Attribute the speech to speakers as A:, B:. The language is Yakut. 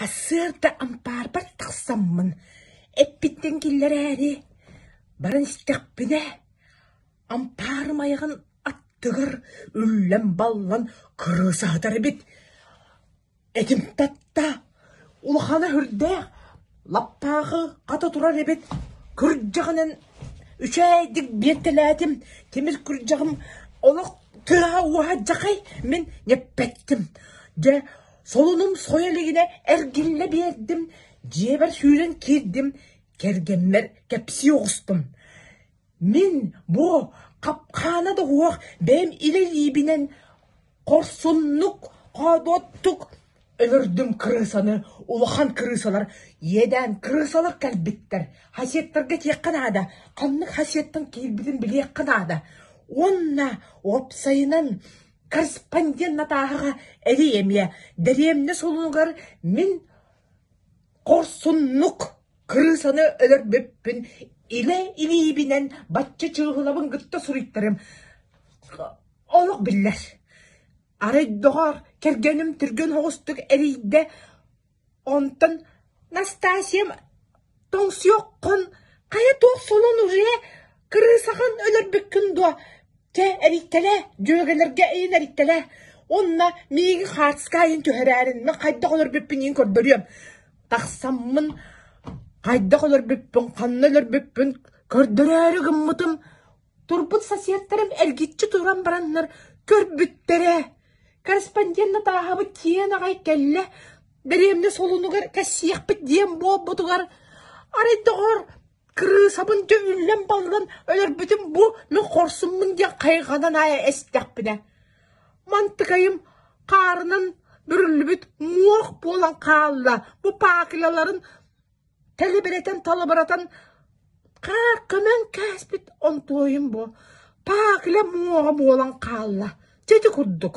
A: Сарсыарда ампаарбар тахсаммын эппиттэн киллэрээри баран истэхпинэ, ампаарым айаҕын аттыгар үллэн-баллан кырыыса сытар эбит. Этим татта, улахана сүрдээх, лаппаахы хата турар эбит, күрдьэҕинэн үчүгэйдик биэртэлээтим, тимир күрдьэҕим олох тыаһа-ууһа дьахай, мин эппэттим. Дьэ, солунум сойо илигинэ эргиллэ биэрдим, дьиэбэр сүүрэн киирдим, кэргэммэр кэпсии оҕустум. Мин бу хапкаана да суох бэйэм илэ илиибинэн хорсуннук, хоодуоттук өлөрдүм кырыысаны, улахан кырыысалар, иэдээн кырыысалар кэлбиттэр. Хасиэттарга этиэххэ наада, ханнык хасиэттан киирбитин билиэххэ наада. Уонна уопсайынан корреспондент Натааһаҕа эрий эмиэ дэриэбинэ солунугар мин хорсуннук Кырыысаны өлөрбүппүн илэ илиибинэн бачча чыыһылабын кытта суруйтарым олох биллэр. Арай доҕоор, кэргэним түргэн соҕустук эрийдэ, онтон Настасьям тоҥсуоххун хайа туох солун уже кырыысаҕын өлөрбүккүн дуо? Чэ, эрийтэлээ, дьүөгэлэргэ эйин эрийтэлээ. Уонна миигин хаартыска айан түһэрээрин, мин хайдах өлөрбүппүн иин көрдөрүөм. Тахсаммын хайдах өлөрбүппүн, ханна өлөрбүппүн көрдөрөөрү гыммытым, турбут соседтарым эргиччи туран бараннар көрбүттэрэ. Корреспондент Натааһабыт тиийэн аҕай кэллэ, дэриэбинэ солунугар кэссиэхпит диэн буолбутугар, арай доҕор, кырыысабын дьэ үллэн-баллан өлөрбүтүм бу мин хорсуммун диэн хайҕанан аайа эстэхпинэ Мантыкайым хаарынан бүрүллүбүт муох буолан хаалла. Бу паакылаларын тэлибирэтэн-талыбыратан хаар көмөн кээспит онтуойум бу. Паакыла муоҕа буолан хаалла. Дьэ ити курдук.